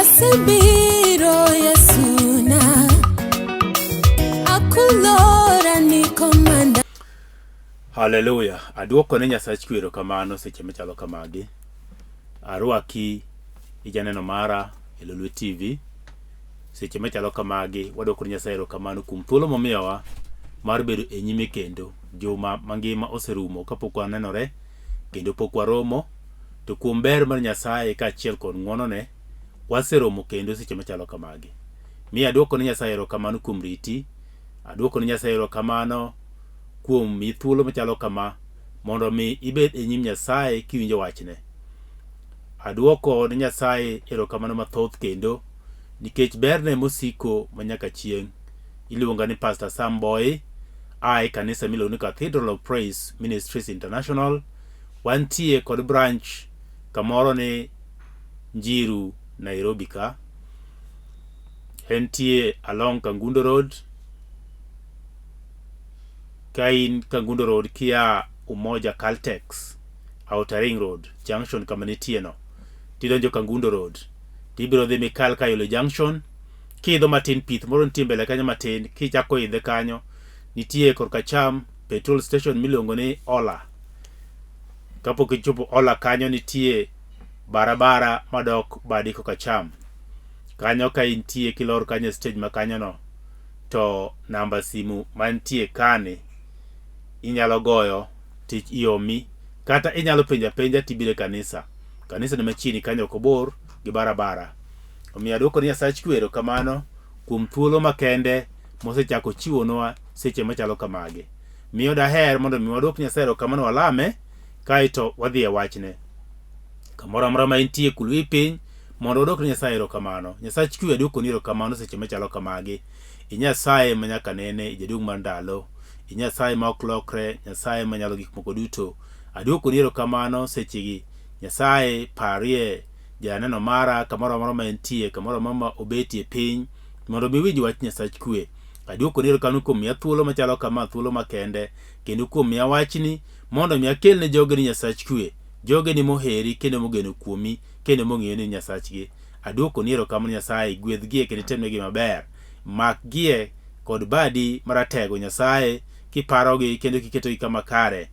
Asebiro Yesuna, akulora ni komanda. Haleluya! Aduoko ne Nyasach kwe erokamano seche machalo kamagi. Arwaki ijaneno mara e Lolwe TV. Seche machalo kamagi waduoko ne Nyasaye erokamano kuom thuolo momiyowa mar bedo e nyime kendo. Juma mangima oserumo kapok wanenore kendo pok waromo, to kuom ber mar Nyasaye kaachiel kod ng'wonone, waseromo kendo seche machalo kamagi. Mi aduoko ne Nyasaye erokamano kuom riti, aduoko ne Nyasaye erokamano kuom miyi thuolo machalo kama mondo mi ibed e nyim Nyasaye kiwinjo wachne. Aduoko ne Nyasaye erokamano mathoth kendo nikech berne mosiko manyaka chieng'. Iluonga ni Pastor Sam Boy, a e kanisa miluongo ni Cathedral of Praise Ministries International. Wantie kod branch kamoro ni Njiru, Nairobi ka. Entie along Kangundo Road. Ka in Kangundo Road kia Umoja Caltex, Outer Ring Road, junction kama nitie no. Tidonjo Kangundo Road. Tibiro dhi mikal Kayole Junction. Kiidho matin pith moro nitie mbele kanyo matin, kichako idhe kanyo nitie korka cham petrol station miluongo ni Ola. Kapok ichopo Ola kanyo nitie barabara madok badi koka cham. Kanyo ka intie kilor kanyo e stage ma kanyono to namba simu mantie kani inyalo goyo tich iomi kata inyalo penjo apenja tibiro e kanisa. Kanisa ni machiegni kanyo ok obor gi barabara. Omiyo adwoko ni Nyasach kwe erokamano kuom thuolo makende mosechako chiwonwa seche machalo kamagi. Miyo daher mondo mi wadwok Nyasaye erokamano walame kaeto wadhi e wachne. Kamoro amora ma intie kul wi piny mondo wadwok ne Nyasaye erokamano. Nyasach kwe adwokoni erokamano seche machalo kamagi. I Nyasaye ma nyaka nene, i jaduong' mar ndalo, i Nyasaye ma ok lokre, Nyasaye manyalo gik moko duto. Adwokoni erokamano sechegi. Nyasaye parie janeno mara kamoro amora ma entie, kamoro amora ma obetie piny, mondo mi winj wach Nyasach kwe. Adwokoni erokamano kuom miya thuolo machalo kama, thuolo makende, kendo kuom miya wachni mondo mi akel ne jogeni Nyasach kwe, jogeni moheri kendo mogeno kuomi kendo mong'eyo ni Nyasachgi. Adwokoni erokamano Nyasaye, gwedhgie kendo itimnegi maber. Makgie kod badi maratego Nyasaye, kiparogi kendo kiketogi kama kare.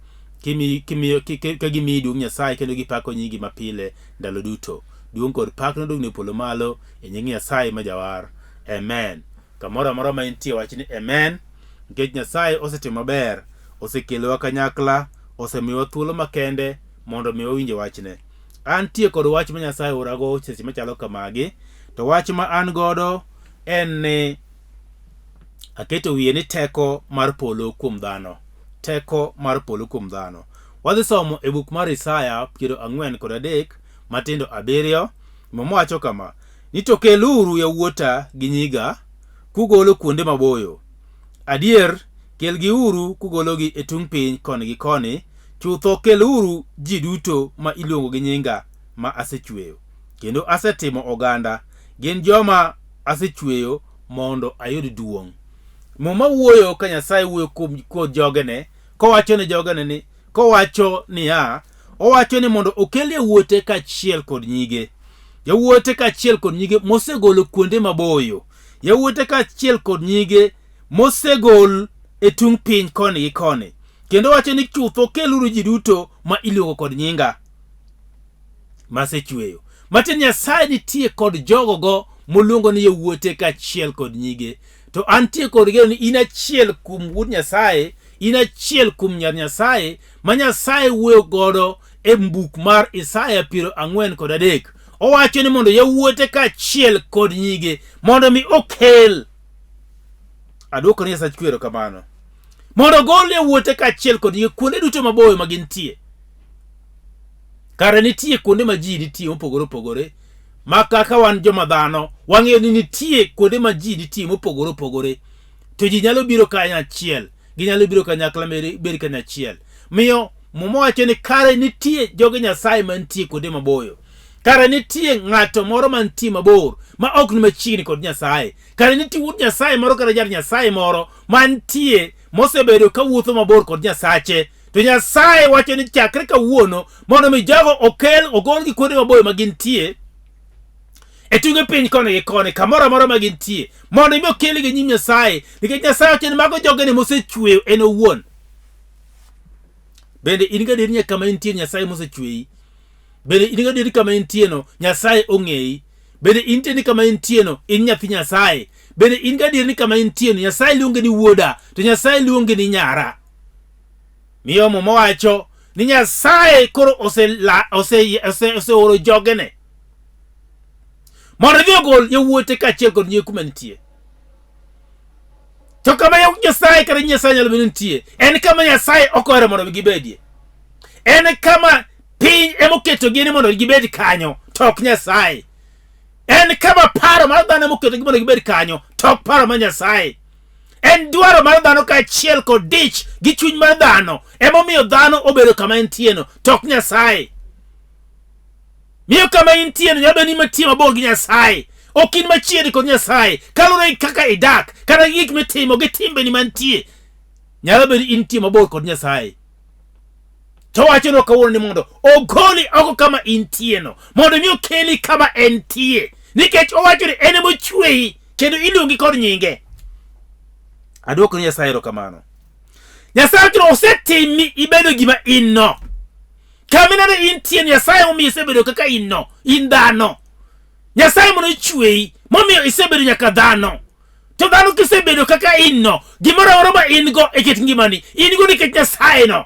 Ka gimiyi duong' Nyasaye kendo gipako nyingi mapile ndalo duto. Duong' kod pak nodog ne polo malo e nying Nyasaye ma Jawar. Amen. Kamoro amora ma intie wach ni amen, nikech Nyasaye osetimo maber, osekelowa kanyakla, osemiyowa thuolo makende mondo mi wawinj wachne. Antie kod wach ma Nyasaye orago seche machalo kamagi, to wach ma an godo en ni aketo wiye ni teko mar polo kuom dhano. Teko mar polo kuom dhano. Wadhi somo e buk mar Isaya 43 matindo 7, Muma wacho kama, ni to keluru yawuota gi nyiga kugolo kuonde maboyo. Adier, kelgiuru kugologi e tung' piny koni gi koni, chutho keluru ji duto ma iluongo gi nyinga ma asechweyo, kendo asetimo oganda, gin joma asechweyo mondo ayud duong'. Muma wuoyo ka Nyasaye wuoyo kuom kod jogene, kowacho ne jogene ni, kowacho niya, owacho ni mondo okel yawuote kaachiel kod nyige. Yawuote kaachiel kod nyige mosegolo kuonde maboyo. Yawuote kaachiel kod nyige mosegol e tung' piny koni gi koni. Kendo owacho ni chutho keluru ji duto ma iluongo kod nyinga masechweyo. Matiende Nyasaye nitie kod jogogo moluongo ni yawuote kaachiel kod nyige. To antie kod geno ni in achiel kuom wuod Nyasaye, in achiel kuom nyar Nyasaye ma Nyasaye wuoyo godo e buk mar Isaya 43. Owacho ni mondo yawuote kaachiel kod nyige mondo mi okel. Adwoko ni Nyasach kwe erokamano. Mondo ogol yawuote kaachiel kod nyige kuonde duto maboyo ma gintie. Kare nitie kuonde ma ji nitie mopogore opogore ma kaka wan joma dhano wang'eyo ni nitie kuonde ma ji nitie mopogore opogore to ji nyalo biro kanyachiel, ginyalo biro kanyakla bed kanyachiel. Miyo Muma wacho ni kare nitie joge Nyasaye mantie kuonde maboyo. Kare nitie ng'ato moro mantie mabor ma ok ni machiegni kod Nyasaye. Kare nitie wuod Nyasaye moro kata jar Nyasaye moro mantie mosebedo ka wuotho mabor kod Nyasache. To Nyasaye wacho ni chakre kawuono mondo mi jogo okel ogolgi kuonde maboyo ma gintie. e tunge piny koni gi koni kamoro amora ma gintie mondo imi okelgi nyim Nyasaye nikech Nyasaye wacho ni mago jogene mosechweyo en owuon. Bende in gadier ni kama intie Nyasaye mosechweyi? Bende in gadier kama intieno Nyasaye ong'eyi? Bende intie ni kama intieno in nyathi Nyasaye? Bende in gadier ni kama intieno Nyasaye luongi ni wuoda to Nyasaye luongi ni nyara? Miyo Muma wacho ni Nyasaye koro oseoro jogene mondo odhi ogol yawuote kaachiel kod nyiri kuma nitie. To kama Nyasaye kata Nyasaye nyalo bedo nitie en kama Nyasaye ok ohero mondo gibedie. En kama piny emoketogi ni mondo gibed kanyo to ok Nyasaye. En kama paro mar dhano emoketogi mondo gibed kanyo to ok paro mar Nyasaye. En dwaro mar dhano kaachiel kod dich gi chuny mar dhano emomiyo dhano obedo kama entieno to ok Nyasaye. Miyo kama intieno nyalo bedo ni mantie mabor gi Nyasaye. Ok in machiegni kod Nyasaye kaluwore gi kaka idak kata gi gik mitimo gi timbeni mantie. Nyalo bedo ni intie mabor kod Nyasaye. To wachonwa kawuono ni mondo ogoli oko kama intieno mondo mi okeli kama entie nikech owacho ni en emochweyi kendo iluongi kod nyinge. Adwoko ni Nyasaye erokamano. Nyasaye wacho ni osetimi ibedo gima in no. Kama ineno intie Nyasaye momiyo isebedo kaka in no, in dhano. Nyasaye mondo ochweyi, momiyo isebedo nyaka dhano. To dhano kisebedo kaka in no, gimoro amora ma in go e kit ngimani, in go nikech Nyasaye no.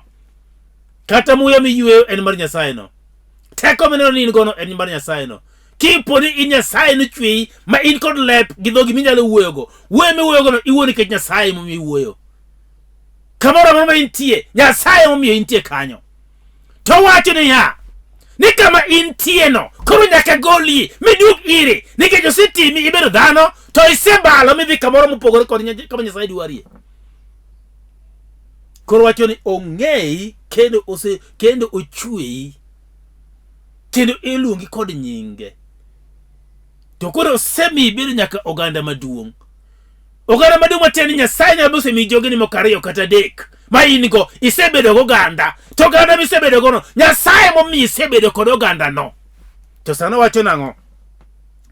Kata muya miyueyo en mar Nyasaye no. Teko mineno ni in go no en mar Nyasaye no. Kipo ni in Nyasaye nochweyi ma in kod lep gi dhogi minyalo wuoyogo, wuoyo miwuoyogo no iwuoyo nikech Nyasaye momiyo iwuoyo. Kamoro amora ma intie, Nyasaye momiyo intie kanyo. To wacho niya, ni kama intieno koro nyaka goli miduog ire nikech osetimi ibedo dhano to isebalo midhi kamoro mopogore kod kama Nyasaye dwarie. Koro wacho ni ong'eyi kendo ose kendo ochweyi kendo iluongi kod nyinge. To koro osemiyi ibedo nyaka oganda maduong'. Oganda maduong' matiende ni Nyasaye nyalo osemiyi jogeni moko ariyo kata adek ma in go isebedo goganda to oganda misebedo gono Nyasaye momiyo isebedo kod ogandano. To sano wacho nang'o?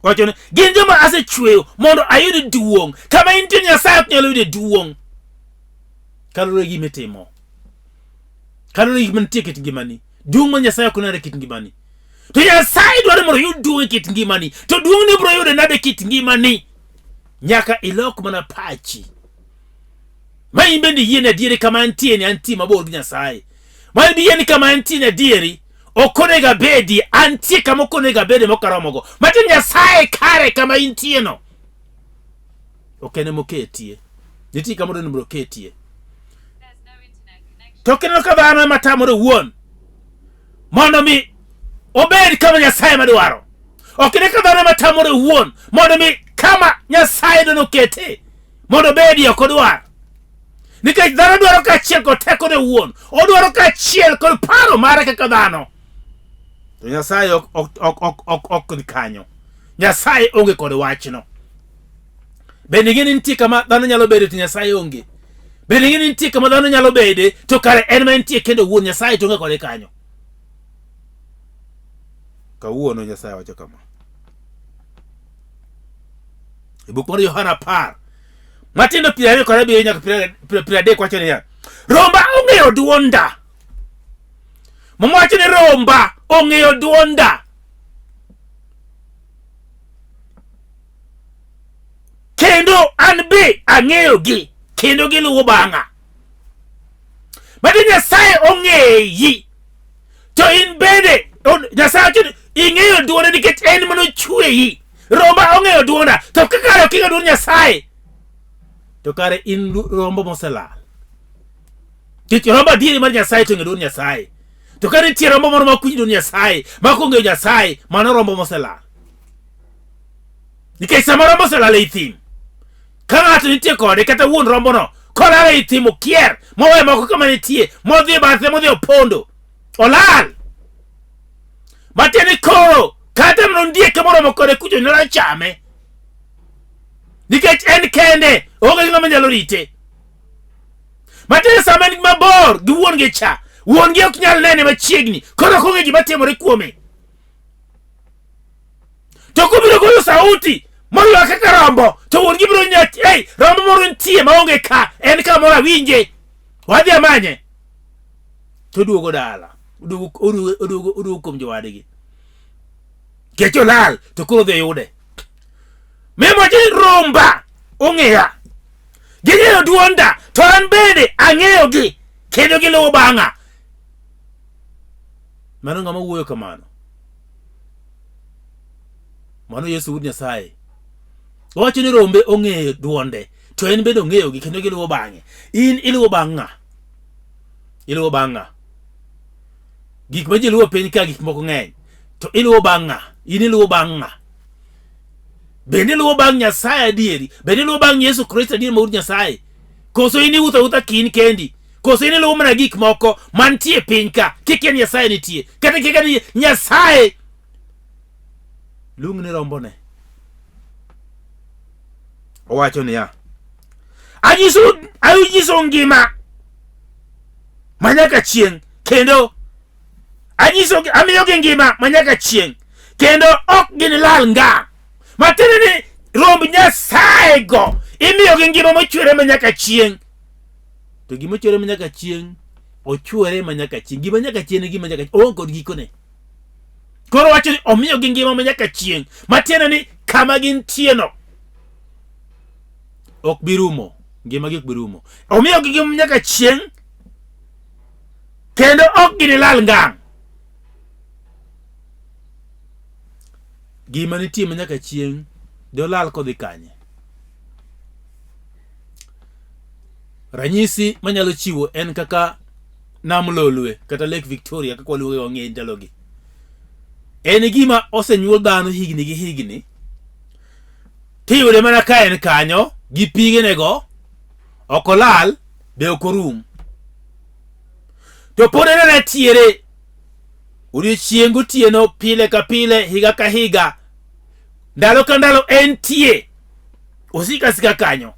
Wacho ni gin joma asechweyo mondo ayud duong'. Kama intie Nyasaye ok nyal yude duong' kaluwore gi gima itimo, kaluwore gi gima nitie e kit ngimani. Duong' mar Nyasaye ok nenre e kit ngimani. To Nyasaye dwaro mondo oyud duong' e kit ngimani. To duong' ni ibiro yude nade e kit ngimani? Nyaka ilok mana pachi. Ma in bende iyie ni adieri kama antie ni antie mabor gi Nyasaye. Ma in biyie ni kama antie ni adieri ok onego abedie, antie kama ok onego abedie mok aromogo. Matiende Nyasaye kare kama intie no. Ok en emoketie. Nitie kama odwaro ni mondo oketie. To kineno ka dhano ema tamore owuon mondo mi obed kama Nyasaye madwaro. Ok ne ka dhano ema tamore owuon mondo mi kama Nyasaye dwaro okete mondo obedie ok odwar. Nikech dhano dwaro kaachiel kod tekone owuon, odwaro kaachiel kod paro mare kaka dhano. To Nyasaye ok ok ok ok ok ok ni kanyo. Nyasaye onge kod wachno. Bende ing'e ni nitie kama dhano nyalo bede to Nyasaye onge? Bende ing'e ni nitie kama dhano nyalo bede to kare en ma entie kendo owuon Nyasaye to onge kode kanyo? Kawuono Nyasaye wacho kama. E buk mar Yohana 10 matindo 27 nyaka 30 wacho niya, romba ong'eyo dwonda. Muma wacho ni romba ong'eyo dwonda. Kendo an be ang'eyogi kendo giluwo bang'a. Mati Nyasaye ong'eyi to in bende Nyasaye wacho ni ing'eyo dwonde nikech en mane ochweyi. Romba ong'eyo dwonda to ka kare ok ing'eyo dwond Nyasaye to kare in rombo moselal. Nikech rombo adieri mar Nyasaye to ong'eyo dwond Nyasaye. To ka nitie rombo moro ma ok winj dwond Nyasaye, ma ok ong'eyo Nyasaye, mano rombo moselal. Nikech sama rombo oselal ei thim, ka ng'ato nitie kode kata wuon rombono kolal ei thim okier mowe moko kama nitie modhi e bathe modhi opondo olal matiende ni koro kata mana ondiek moromo kode kucho nyalo chame nikech en kende onge gi ng'ama nyalo rite matiende sama en mabor gi wuon gi cha wuon gi ok nyal nene machiegni koro ok ong'e gima timore kuome. To kobiro goyo sauti moywak kaka rombo, to wuon gi biro nyat, ei, rombo moro nitie maonge ka, en kamoro awinje. Wadhi amanye. To oduogo dala. Oduogo oduogo oduogo oduogo kuom jowadgi. Kech olal to koro odhi oyude. Memo ni romba ong'eya. Ging'eyo duonda to an bende ang'eyogi kendo giluwo bang'a. Mano ng'ama wuoyo kamano? Mano Yesu wuod Nyasaye. Owacho ni rombe ong'eyo duonde to en bende ong'eyogi kendo giluwo bang'e. In iluwo bang' ng'a? Iluwo bang' ng'a? Gik ma ji luwo piny ka gik moko ng'eny. To iluwo bang' ng'a? In iluwo bang' ng'a? Bende iluwo bang' Nyasaye adieri? Bende iluwo bang' Yesu Kristo adieri ma wuod Nyasaye? Koso in iwuotho awuotha kin kendi? Koso in iluwo mana gik moko mantie piny ka kikia ni Nyasaye nitie? Kata kikia ni Nyasaye luong ni rombone. Owacho niya, anyiso anyiso ngima manyaka chieng' kendo anyiso amiyogi ngima manyaka chieng' kendo ok ginilal ngang'. Matiende ni romb Nyasaye go imiyogi ngima mochwere manyaka chieng'. To gima ochwere manyaka chieng' ochwere manyaka chieng'. Gima nyaka chieng' e gima nyaka chieng'. Oonge kod gikone. Koro wacho ni omiyogi ngima manyaka chieng'. Matiende ni kama gintieno ok bi rumo. Ngimagi ok bi rumo. Omiyogi ngima manyaka chieng' kendo ok ginilal ngang'. Gima nitie ma nyaka chieng' dolal kodhi kanye? Ranyisi manyalo chiwo en kaka nam Lolwe kata Lake Victoria kaka waluonge wang'e ndalogi. En gima osenyuol dhano higni gi higni tiyude mana ka en kanyo gi pigenego ok olal be ok orum. To pod en ana tiere odiechieng' gotieno pile ka pile higa ka higa ndalo ka ndalo entie osiko asika kanyo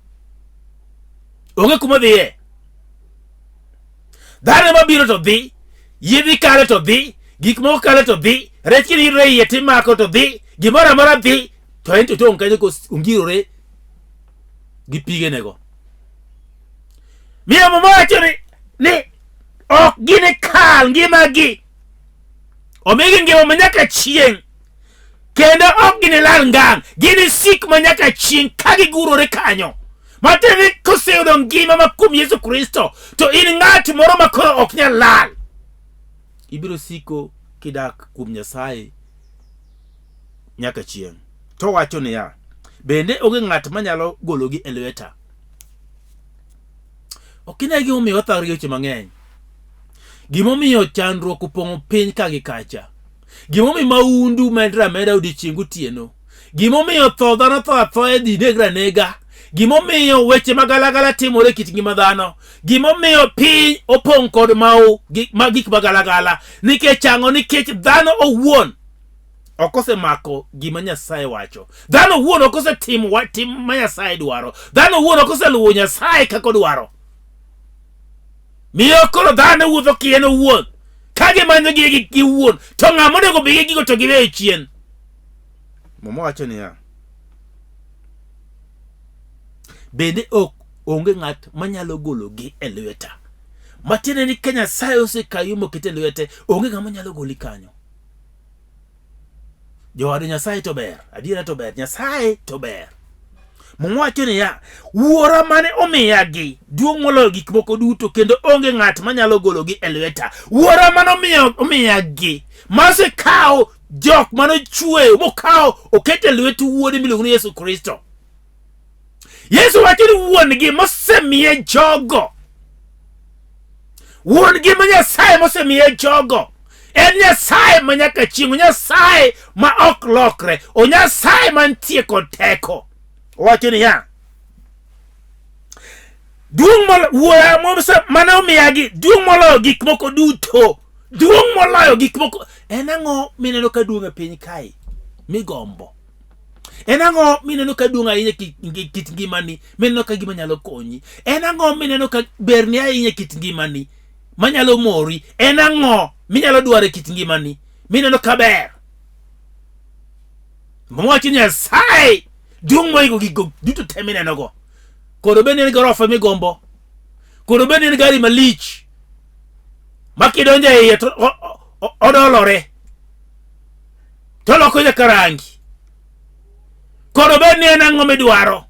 onge kuma odhiye dhano mabiro to dhi yiedhi kalo to dhi gik moko kalo to dhi rech kiyudore iye timako to dhi gimoro amora dhi to en to tong' kanyo kongirore gi pigenego miyo muma wacho ni ni ok ginikal ngimagi omigi ngima ma nyaka chieng' kendo ok ginilal ngang' ginisik ma nyaka chieng' ka gigurore kanyo matiende ni koseyudo ngima ma kuom Yesu Kristo to in ng'at moro ma koro ok nyal lal ibiro siko kidak kuom Nyasaye nyaka chieng' to wacho niya bende onge ng'at manyalo gologi e lweta Ok ine gimomiyo wathagre gi weche mang'eny. Gimomiyo chandruok opong'o piny ka gi kacha. Gimomiyo mahundu medre ameda odiechieng' gotieno. Gimomiyo tho dhano tho athoya dhi negre anega. Gimomiyo weche magalagala timore e kit ngima dhano. Gimomiyo piny opong' kod mau ma gik magalagala. Nikech ang'o? Nikech dhano owuon ok osemako gima Nyasaye wacho. Dhano owuon ok osetimo wa- tim ma Nyasaye dwaro. Dhano owuon ok oseluwo Nyasaye kaka odwaro. Miyo koro dhano wuotho kien owuon. Ka gimanyo gi gi wuon, to ng'a monego bigi gigo to giweyo chien. Muma wacho niya, bende ok onge ng'at manyalo gologi e lweta. Matiende ni ka Nyasaye osekayi mokete e lwete, onge ng'ama nyalo goli kanyo. Jood Nyasaye to ber, adiera to ber, Nyasaye to ber. Muma wacho niya, Wuora mane omiyagi duong' moloyo gik moko duto kendo onge ng'at manyalo gologi e lweta. Wuora mane omiyagi, masekawo jok mane ochweyo mokawo oketo e lwet wuode miluongo ni Yesu Kristo. Yesu wacho ni wuon-gi mosemiye jogo wuon-gi ma Nyasaye mosemiye jogo en Nyasaye ma nyaka chieng', Nyasaye ma ok lokre, o Nyasaye mantie kod teko. Owacho niya, duong' wuora mane omiyagi duong' moloyo gik moko duto, duong' moloyo gik moko. En ang'o mineno ka duong' e piny kae migombo? En ang'o mineno ka duong' ahinya e kit ngimani mineno ka gima nyalo konyi? En ang'o mineno ka berni ahinya e kit ngimani manyalo mori? En ang'o minyalo dwaro e kit ngimani mineno ka ber? Mwacho Nyasaye duong' mohingo gigo duto te minenogo. Koro bed ni en gorofa migombo. Koro bed ni en gari malich. Ma kidonjo e iye to odolore. To oloko nyaka rangi. Koro bed ni en ang'o midwaro.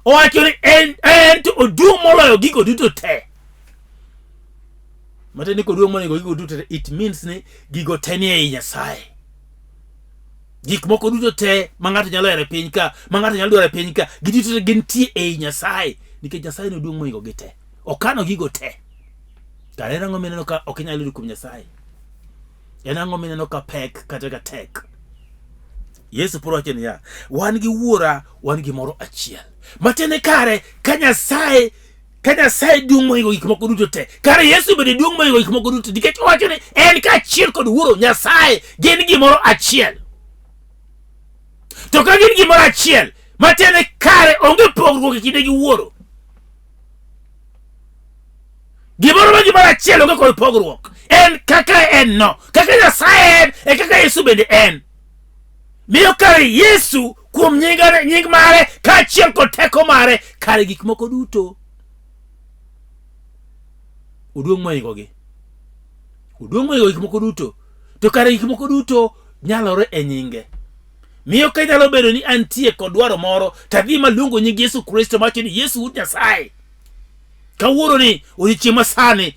Owacho ni en to oduong' moloyo gigo duto te. Matiende ni koduong' moloyo gigo duto te, it means ni gigo te ni ei Nyasaye. Gik moko duto te ma ng'ato nyalo hero e piny ka, ma ng'ato nyalo dwaro e piny ka, giduto te gintie ei Nyasaye. Nikech Nyasaye ne oduong' mohingo gi te. Okano gigo te. Kare en ang'o mineno ka ok inyal yudo kuom Nyasaye? En ang'o mineno ka pek kata ka tek? Yesu pod wacho niya, wan gi wuora, wan gimoro achiel. Matiende kare ka Nyasaye ka Nyasaye duong' mohingo gik moko duto te, kare Yesu bende duong' mohingo gik moko duto nikech owacho ni en kaachiel kod Wuoro Nyasaye gin gimoro achiel. To ka gin gimoro achiel, matiende kare onge pogruok e kinde gi Wuoro. Gimoro ma gimoro achiel onge kod pogruok. En kaka en no, kaka Nyasaye en, e kaka Yesu bende en. Miyo kare Yesu kuom nying mare kaachiel kod teko mare, kare gik moko duto oduong' mohingogi. Oduong' mohingo gik moko duto. To kare gik moko duto nyalore e nyinge. Miyo ka nyalo bedo ni antie kod dwaro moro, to adhi maluongo nying Yesu Kristo mawacho ni Yesu wuod Nyasaye. Kawuono ni odiechieng' masani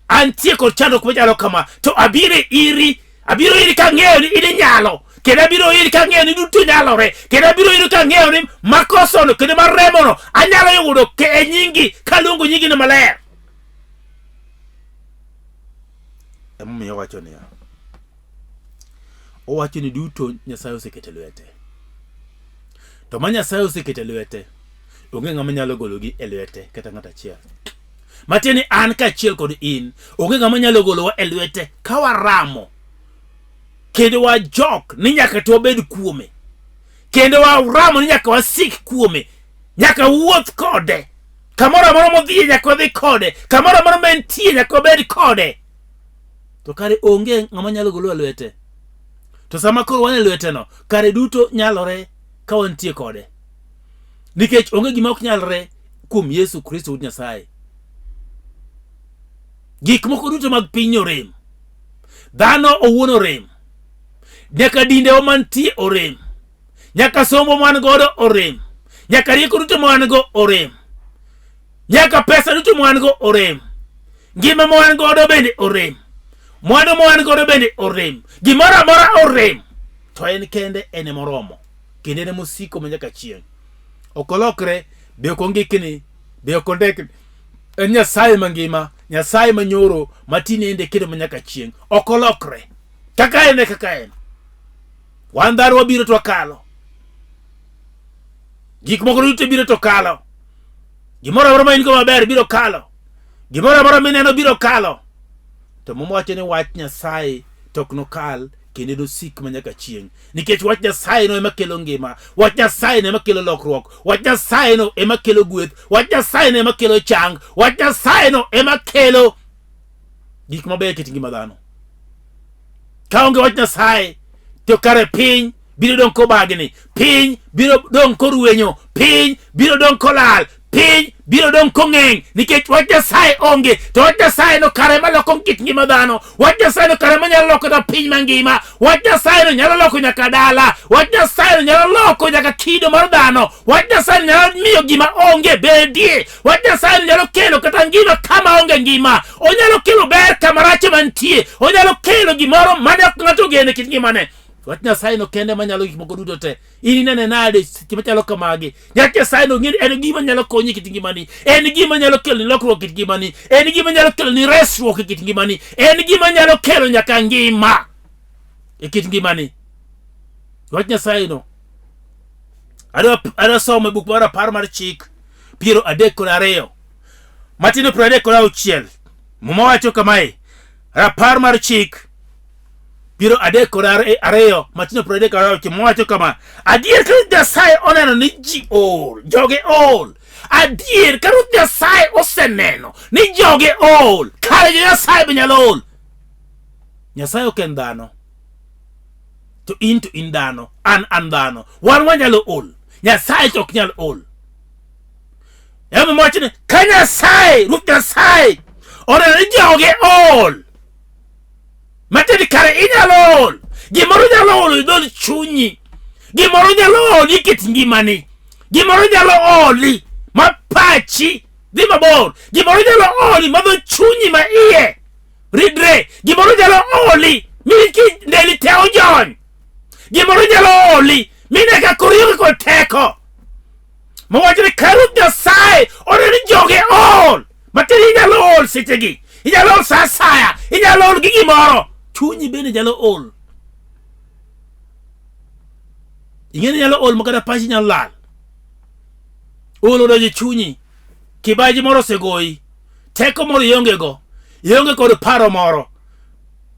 antie kod chandruok machalo kama, to abiro iri, abiro iri kang'eyo ni in inyalo, kendo abiro iri kang'eyo ni duto nyalore, kendo abiro iri kang'eyo ni makosono kendo maremono anyalo yudo e nyingi kaluongo nyingino maler. Emomiyo owacho niya, owacho ni duto Nyasaye oseketo e lwete. To ma Nyasaye oseketo e lwete, onge ng'ama nyalo gologi e lwete kata ng'at achiel. Matiende ni an kaachiel kod in, onge ng'ama nyalo golowa e lwete ka waramo kendo wajok ni nyaka to wabed kuome, kendo waramo ni nyaka wasik kuome, nyaka wuoth kode kamoro amora modhiye nyaka wadhi kode, kamoro amora ma entie nyaka wabed kode. To kare onge ng'ama nyalo golowa e lwete. To sama koro wan e lweteno, kare duto nyalore ka wantie kode. Nikech onge gima ok nyalre kuom Yesu Kristo wuod Nyasaye. Gik moko duto mag piny orem. Dhano owuon orem. Nyaka dindewa mantie orem. Nyaka somo man godo orem. Nyaka rieko duto ma wan go orem. Nyaka pesa duto ma wan go orem. Ngima ma wan godo bende orem. Mwandu ma wan godo bende orem. Gimoro amora orem. To en kende en emoromo. Kendo en emosiko ma nyaka chieng'. Ok olokre, be ok ongikni, be ok ondekni. En Nyasaye mangima, Nyasaye manyoro, ma tinende kendo ma nyaka chieng'. Ok olokre. Kaka en e kaka en. Wan dhano wabiro to wakalo. Gik moko duto biro to kalo. Gimoro amora ma in go maber biro kalo. Gimoro amora mineno biro kalo. To Muma wacho ni wach Nyasaye to ok nokal kendo nosik ma nyaka chieng'. Nikech wach Nyasaye no ema kelo ngima, wach Nyasaye no ema kelo lokruok, wach Nyasaye no ema kelo gweth, wach Nyasaye no ema kelo chang, wach Nyasaye no ema kelo gik mabeyo e kit ngima dhano. Ka onge wach Nyasaye to kare piny biro dong' kobagni, piny biro dong' korwenyo, piny biro dong' kolal, piny biro dong' kong'eng', nikech wach Nyasaye onge. To wach Nyasaye no kare maloko kit ngima dhano, wach Nyasaye no kare manyalo loko kata piny mangima, wach Nyasaye no nyalo loko nyaka dala, wach Nyasaye no nyalo loko nyaka kido mar dhano, wach Nyasaye no nyalo miyo gima onge bedie, wach Nyasaye no nyalo kelo kata ngima kama onge ngima, onyalo kelo ber kama rach mantie, onyalo kelo gimoro mane ok ng'ato ogeno e kit ngimane. Wach Nyasaye no kende manyalo gik moko duto te. In inene nade seche machalo kamagi? Wach Nyasaye no en gima nyalo konyi e kit ngimani, en gima nyalo keloni lokruok e kit ngimani, en gima nyalo keloni resruok e kit ngimani, en gima nyalo kelo nyaka ngima e kit ngimani. Wach Nyasaye no adwa somo e buk mar apar mar chik 32 matindo 36. Muma wacho kamae, rapar mar chik 32 matindo 36 Muma wacho kama, adier ka Ruoth Nyasaye oneno ni ji ol, joge ol. Adier ka Ruoth Nyasaye oseneno ni joge ol, kare jo Nyasaye be nyalo ol. Nyasaye ok en dhano. To in to in dhano, an an dhano. Wan wanyalo ol. Nyasaye to ok nyal ol. Emomiyo wacho ni ka Nyasaye, Ruoth Nyasaye oneno ni joge ol. Matiende kare inyalo ol. Gimoro nyalo olo e dhood chunyi. Gimoro nyalo oli e kit ngimani. Gimoro nyalo oli ma pachi dhi mabor. Gimoro nyalo oli ma dho chunyi ma iye ridre. Gimoro nyalo oli mi ndeli te ojony. Gimoro nyalo oli mine ka koro ionge kod teko. Mawacho ni ka Ruoth Nyasaye oneno ni joge ol. Matiende inyalo ol sechegi. Inyalo ol sa asaya. Inyalo ol gi gimoro. Chunyi bende nyalo ol. Ing'e ni nyalo ol makata pachi nyalo lal. Ol odonjo e chunyi. Kibaji moro osegoyi. Teko moro ionge go. Ionge kod paro moro.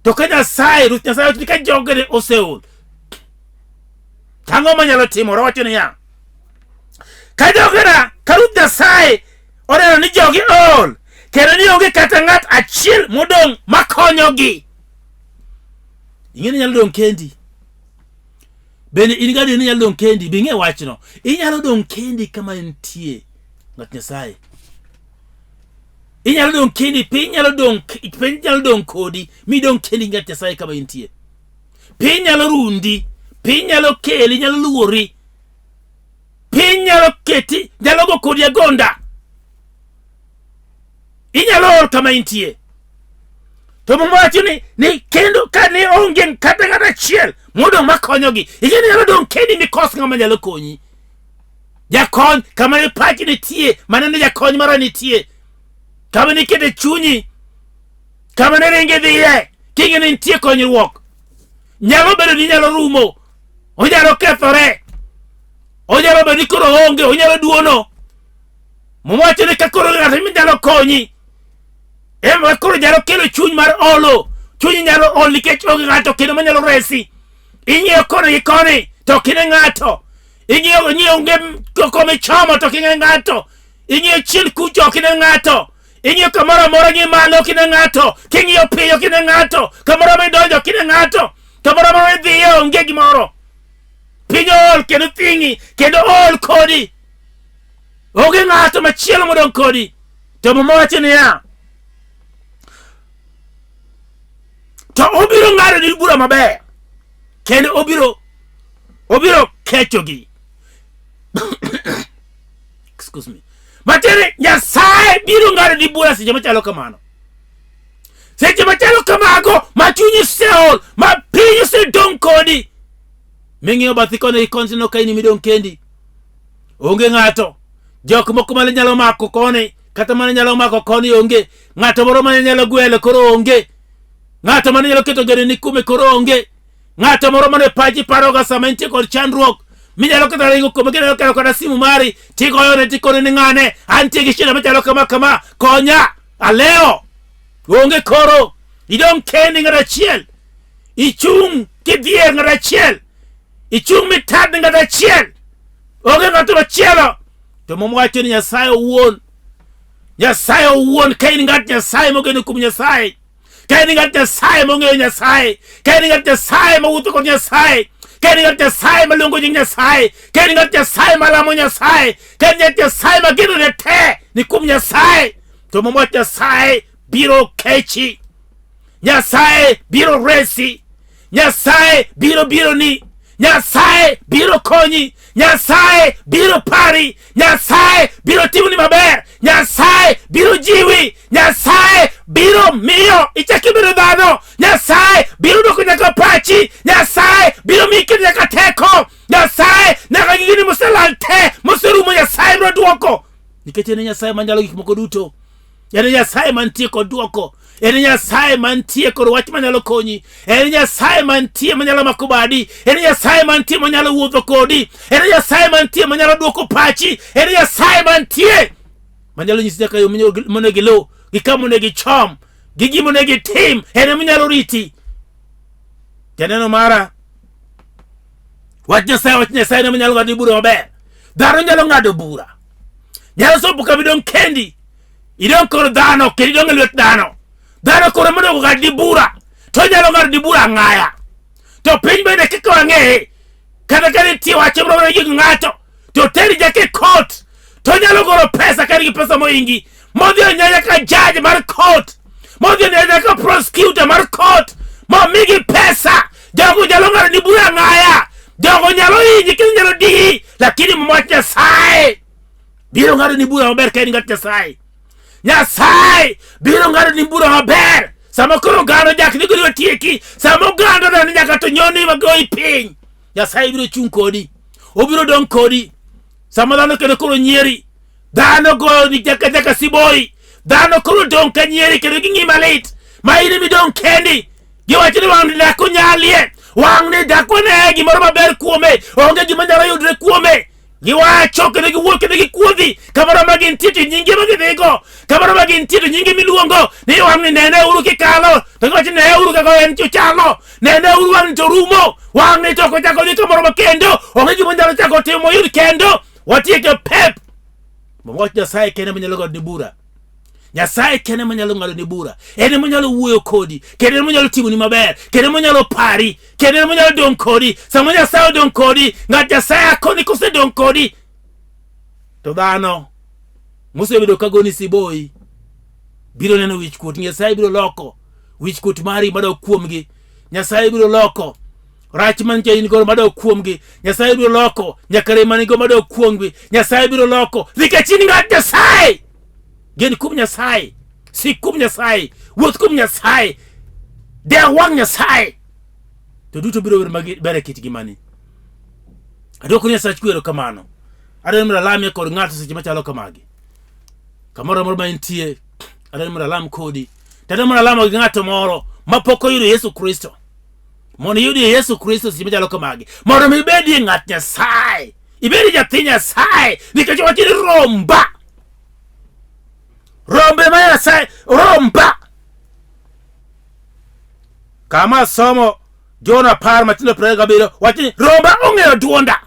To ka Nyasaye, Ruoth Nyasaye wacho ni ka jogene oseol, to ang'o manyalo timore? Owacho niya, ka jogena, ka Ruoth Nyasaye oneno ni jogi ol, kendo ni onge kata ng'at achiel modong' makonyogi. Ing'e ni inyalo dong' kendi. Bende in gadier ni inyalo dong' kendi? Be ing'e wachno? Inyalo dong' kendi kama intie, ng'at Nyasaye. Inyalo dong' kendi, piny nyalo dong' piny nyalo dong' kodi, mi dong' kendi ng'at Nyasaye kama intie. Piny nyalo rundi, piny nyalo keli, nyalo luori. Piny nyalo keti, nyalo go kodi agonda. Inyalo ol kama intie. To Muma wacho ni ni kendo ka ne onge kata ng'at achiel modong' makonyogi, ing'e ni nyalo dong' kendi mikos ng'ama nyalo konyi. Jakony kama ne pachi nitie, mane ne jakony mara nitie. Kama ne ikete chunyi, kama ne ringi dhiye, king'e ni nitie konyruok. Nyalo bedo ni nyalo rumo, onyalo kethore, onyalo bedo ni koro onge, onyalo duono. Muma wacho ni ka koro ng'ato minyalo konyi, ema koro nyalo kelo chuny mar olo. Chunyi nyalo ol nikech onge ng'ato kendo manyalo resi. Ing'iyo koni gi koni to ok ine ng'ato. Ing'iyo ing'iyo onge koma ichomo to ok ine ng'ato. Ing'iyo chien kucho ok ine ng'ato. Ing'iyo kamoro amora ng'i malo ok ine ng'ato. King'iyo piny ok ine ng'ato. Kamoro amora idonjo ok ine ng'ato. Kamoro amora idhiye onge gimoro. Piny ool kendo thing'i kendo ool kodi. Onge ng'ato machielo modong' kodi. To Muma wacho niya, to obiro ng'ado ni bura maber kendo obiro obiro kechogi. Excuse me. Matiende Nyasaye biro ng'ado ni bura seche machalo kamano. Seche machalo kamago ma chunyi oseol, ma piny osedong' kodi. Ming'iyo bathi koni gi koni tineno ka in midong' kendi. Onge ng'ato. Jok moko mane nyalo mako koni, kata mane nyalo mako koni onge. Ng'ato moro mane nyalo gwelo koro onge. Ng'ato mane nyalo keto geno ni kuome koro onge. Ng'ato moro mane pachi paroga sama intie kod chandruok. Minyalo kata ringo kuome kinyalo kelo kata simu mari tigoyone tikone ni ng'ane antie gi shida machalo kama kama konya alewo. Onge koro idong' kendi ng'at achiel. Ichung' kidhier ng'at achiel. Ichung' mitadni ng'at achiel. Onge ng'ato machielo. To Muma wacho ni Nyasaye owuon, Nyasaye owuon ka in ng'at Nyasaye mogeno kuom Nyasaye, ka in ng'at Nyasaye mong'eyo Nyasaye, ka in ng'at Nyasaye mowuotho kod Nyasaye, ka in ng'at Nyasaye maluongo nying Nyasaye, ka in ng'at Nyasaye malamo Nyasaye, ka in ng'at Nyasaye mageno ne te ni kuom Nyasaye, to Muma wacho Nyasaye biro kechi. Nyasaye biro resi. Nyasaye biro bironi. Nyasaye biro konyi. Nyasaye biro pari. Nyasaye biro timoni maber. Nyasaye biro jiwi. Nyasaye biro miyo ichak ibedo dhano. Nyasaye biro duoko nyaka pachi. Nyasaye biro miyi kendo nyaka teko. Nyasaye nyaka gigeni moselal te moserumo Nyasaye biro duoko. Nikech en e Nyasaye manyalo gik moko duto. En e Nyasaye mantie kod duoko. En e Nyasaye mantie kod wach manyalo konyi. En e Nyasaye mantie manyalo mako badi. En e Nyasaye mantie manyalo wuotho kodi. En e Nyasaye mantie manyalo duoko pachi. En e Nyasaye mantie manyalo nyisi nyaka yo monego iluw, gi kama onego ichom, gi gima onego itim. En ema onyalo riti. Janeno mara, wach Nyasaye, wach Nyasaye ema nyalo ng'ado bura maber. Dhano nyalo ng'ado bura. Nyalo sopo kama idong' kendi. Idong' kod dhano kendo idong' e lwet dhano. Dhano koro monego ng'ad ni bura. To onyalo ng'ado ni bura ang'aya. To piny bende kaka wang'eye, kata ka nitie wach moro mane gi ng'ato to teri nyaka e court to onyalo golo pesa ka nigi pesa mohingi modhi onya nyaka judge mar court modhi onya nyaka prosecutor mar court momigi pesa jogo nyalo ng'ado ni bura ng'aya jogo nyalo hinyi kendo nyalo diyi lakini wach nyasaye biro ng'ado ni bura maber ka in ng'at nyasaye Nyasaye biro ng'ado ni bura maber sama koro oganda jak ni gori otieki sama oganda dwaro ni nyaka to nyoni magoyi piny Nyasaye biro chung' kodi obiro dong' kodi sama dhano kendo koro nyieri dhano goyo ni nyaka nyaka siboi dhano koro dong' ka nyieri kendo ging'i malit ma in ema idong' kendi giwacho ni wang' ni dak onyalie wang' ni dak wane gimoro maber kuome onge gima nyalo yudre kuome giwacho kendo giwuok kendo gikuodhi kamoro ma gintie to nyinge ma gidhigo kamoro ma gintie to nyinge miluongo ni wang'ni nene uru kikalo to giwacho ni neuru kaka en ochalo nene uru wang'ni to rumo wang'ni to ok ochako dhi kamoro ma kendo onge gima nyalo chako timo moyud kendo watieke pep wach nyasaye kende manyalo ng'ado ni bura nyasaye kende manyalo ng'ado ni bura en ema onyalo wuoyo kodi kendo en ema onyalo timoni maber kendo ema onyalo pari kendo en ema onyalo dong' kodi sama nyasaye odong' kodi ng'at nyasaye akoni kosedong' kodi to dhano mosebedo ka goni siboi biro neno wichkuot nyasaye biro loko wichkuot mari madok kuomgi nyasaye biro loko rach mantie in godo madok kuomgi nyasaye biro loko nyaka rem man go madok kuomgi nyasaye biro loko nikech in ng'at nyasaye gen kuom nyasaye sik kuom nyasaye wuoth kuom nyasaye dew wang' nyasaye to duto biro bedo maber e kit ngimani adwoko nyasach kwe erokamano adwaro mondo alamie kod ng'ato seche machalo kamagi kamoro amora ma intie adwaro mondo alam kodi to adwaro mondo alam gi ng'ato moro mapok oyudo yesu kristo mondo iyudie yesu kristo seche machalo kamagi mondo mi ibedie ng'at nyasaye ibed nyathi nyasaye nikech wacho ni romba rombe ma nyasaye romba kama somo John apar matindo 27 wacho ni romba ong'eyo duonda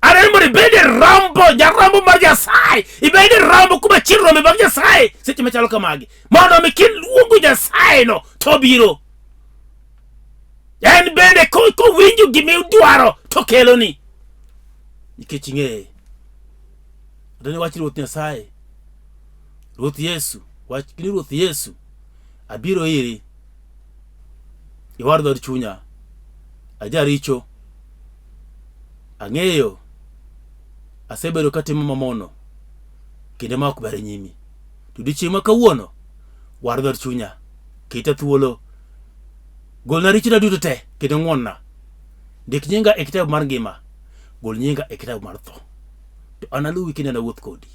aneno mondo ibed e rombo jarombo mar nyasaye ibed e rombo kuma chier rombe mag nyasaye seche machalo kamagi mondo mi kiluongo nyasaye no to obiro en bende kowinjo gima idwaro to keloni nikech ing'eye Adoni wach Ruoth Nyasaye Ruoth Yesu wach ni Ruoth Yesu abiro iri iwar dhood chunya ajaricho ang'eyo asebedo katimo mamono kinde ma ok ber e nyimi to odiechieng' ma kawuono war dhood chunya keta thuolo golna richona duto te kendo ng'wonna ndik nyinga e kitabu mar ngima gol nyinga e kitabu mar tho to analuwi kendo anawuoth kodi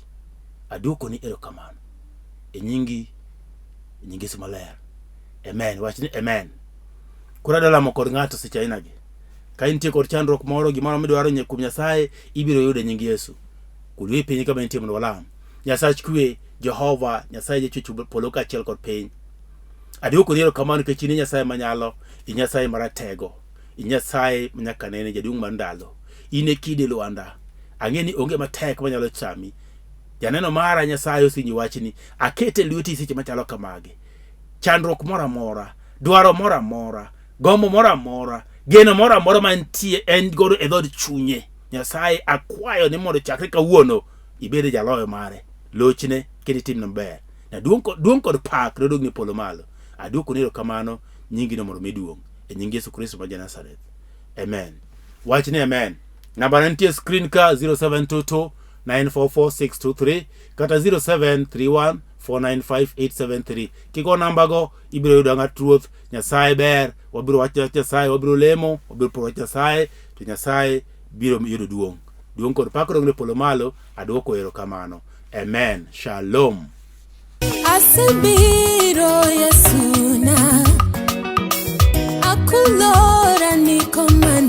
aduokoni erokamano e nyingi e nying Yesu maler amen wach ni amen koro adwa lamo kod ng'ato seche ainagi ka intie kod chandruok moro gimoro midwaro nye kuom nyasaye ibiro yudo e nying yesu kulwi piny kama intie mondo walam nyasach kwe jehova nyasaye jachwech polo kaachiel kod piny aduokoni erokamano nikech in e nyasaye manyalo i nyasaye maratego i nyasaye manyaka nene jaduong' mar ndalo in e kidi lwanda ang'e ni onge matek manyalo chami janeno mara nyasaye osinyi wachni akete lweti seche machalo kamagi chandruok moro amora dwaro moro amora gombo moro amora geno moro amora mantie en godo e dhood chunye nyasaye akwayo ni mondo chakre kawuono ibed jaloyo mare lochne kendo itimne maber na duong' kod pak nodog ne polo malo aduokoni erokamano nyingino mondo mi duong' e nying yesu kristo ma ja-nazareth amen wach ni amen namba na nitie screen ka 0722 944623 kata 0731 495873 kigo namba go ibiro yudo ng'at ruoth nyasaye ber wabiro wacho wach nyasaye wabiro lemo wabiro poro wach nyasaye to nyasaye biro yudo duong' duong' kod pak odong' ne polo malo aduoko erokamano amen shalom Asebiro.